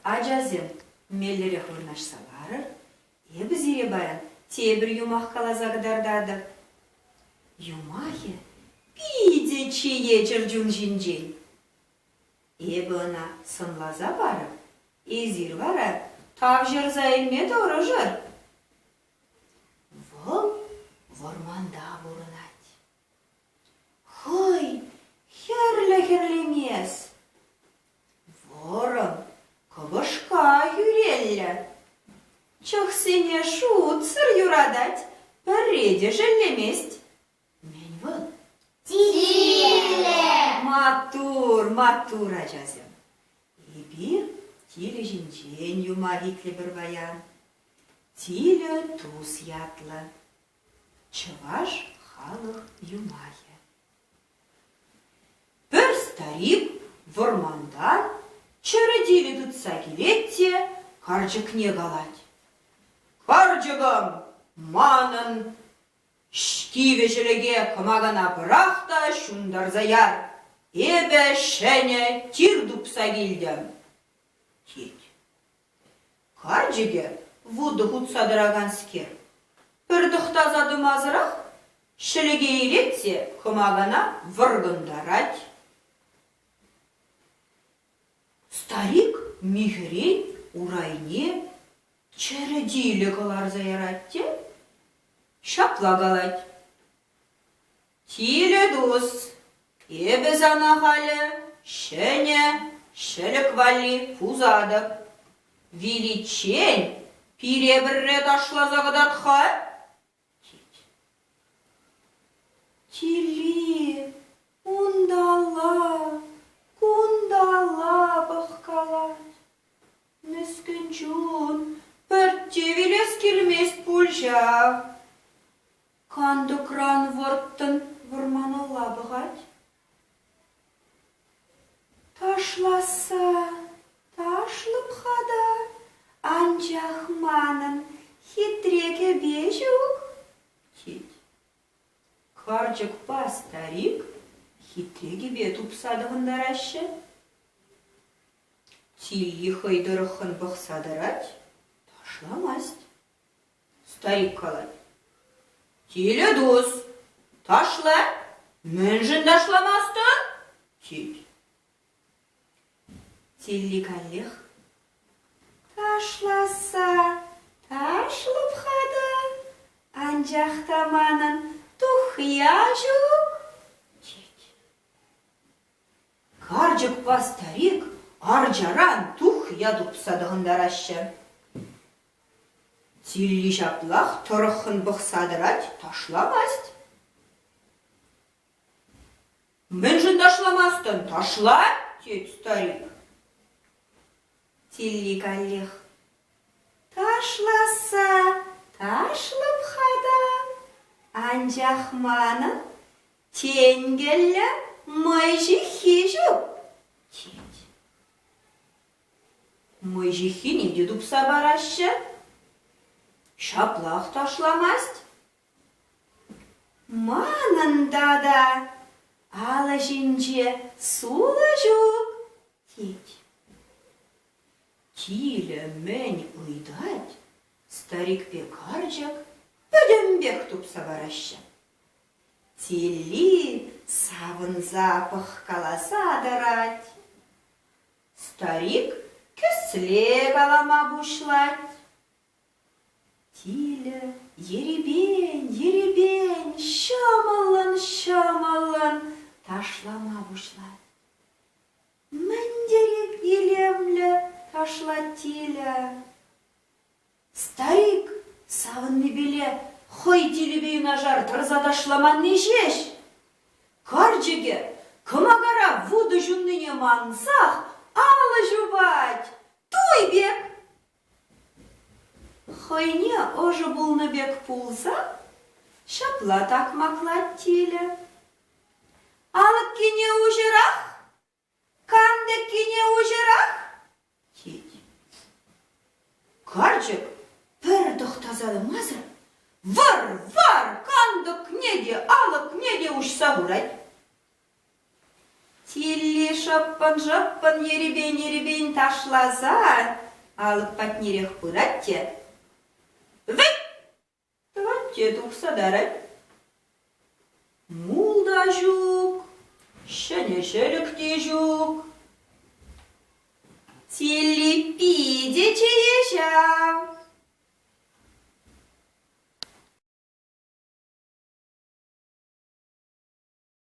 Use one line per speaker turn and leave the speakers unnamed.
Ачасем, меллӗрех вырнаҫса ларӑр. Эпӗ сире паян тепӗр юмах каласа кӑтартатӑп. Юмахӗ питӗ чее чӗрчун ҫинчен. Эпӗ ӑна сӑнласа парӑп, эсир вара тавҫӑрса илме тӑрӑшӑр. Вӑл вӑрманта пурӑнать. Хӑй хӗрлӗ хӗрлемес. Вӑрӑм, кӑпӑшка хӳреллӗ. Чӑхсене шутсӑр юратать, пӗрре те шеллемест. Мӗн вӑл?
Тилӗ!
Маттур, маттур ачасем. Эпир тилӗ ҫинчен юмах итлӗпӗр паян. Тилӗ тус ятлӑ. Чӑваш халӑх юмахӗ. Пӗр старик вӑрмантан чӗрӗ тилӗ тытса килет те карчӑкне калать: «Карчӑкӑм, манӑн кивӗ ҫӗлӗке кӑмакана пӑрах та ҫунтарса яр, эпӗ ҫӗнӗ тир тупса килтӗм», тет. Карчӑкӗ, вутӑ хутса тӑраканскер, пӗр тӑхтаса тӑмасӑрах ҫӗлӗке илет те кӑмакана вӑркӑнтарать. Старик михӗрен урайне чӗрӗ тилӗ кӑларса ярать те ҫапла калать: «Тилӗ тус, эпӗ сана халӗ ҫӗнӗ ҫӗлӗк валли пусатӑп. Виличчен пире пӗрре ташласа кӑтарт-ха», тет. Тилли унталла, кунталла пӑхкалать. Мӗскӗн чун, пӗртте вилес килмест пуль ҫав. Кантӑкран вӑрттӑн вӑрманалла пӑхать. Ташласса ташлӑп-ха та, анчах манӑн хитре кӗпе ҫук, тет. Карчӑкпа старик хитре кӗпе тупса тӑхӑнтараҫҫӗ. Тилли хӑй тӑрӑххӑн пӑхса тӑрать, ташламасть. Старик калать: «Тилӗ тус, ташла, мӗншӗн ташламастӑн?» тет. Тилли каллех: «Ташласса ташлӑп-ха та, анчах та манӑн тухья ҫук», тет. Карчӑкпа старик арчаран тухья тупса тӑхӑнтараҫҫӗ. Тилли ҫаплах тӑрӑххӑн пӑхса тӑрать, ташламасть. «Мӗншӗн ташламастӑн? Ташла!» тет старик. Тилли каллех: «Ташласса ташлӑп-ха та, анчах манӑн тенкӗллӗ мӑй ҫыххи ҫук», тет. Мӑй ҫыххине те тупса параҫҫӗ. Ҫаплах ташламасть. Манӑн тата алӑ ҫинче сулӑ ҫук, тет. Тилӗ мӗн ыйтать, старикпе карчӑк пӗтӗмпех тупса параҫҫӗ. Тилли савӑнса пӑхкаласа тӑрать. Старик кӗсле калама пуҫлать. Тилӗ ерипен-ерипен, ҫӑмӑллӑн-ҫӑмӑллӑн ташлама пуҫлать. Мӗн тери илемлӗ ташлать тилӗ! Старик савӑннипеле хӑй тилӗпе юнашар тӑрса ташламанни ҫеҫ. Карчӑкӗ кӑмакара вутӑ ҫуннине мансах алӑ ҫупать, туй пек. Хӑйне ӑшӑ пулнӑ пек пулса ҫапла такмаклать тилӗ. Алӑккине уҫӑрах, кантӑккине уҫӑрах, тет. Карчӑк пӗр тӑхтаса тӑмасӑр вӑр-вар кантӑкне те, алӑкне те уҫса хурать. Тилли шӑппӑн-шӑппӑн ерипен-ерипен ташласа алӑк патнерех пырать те вӗт! тӑвать те тухса тарать. Мул та ҫук, ҫӗнӗ ҫӗлӗк те ҫук. Тилли питӗ.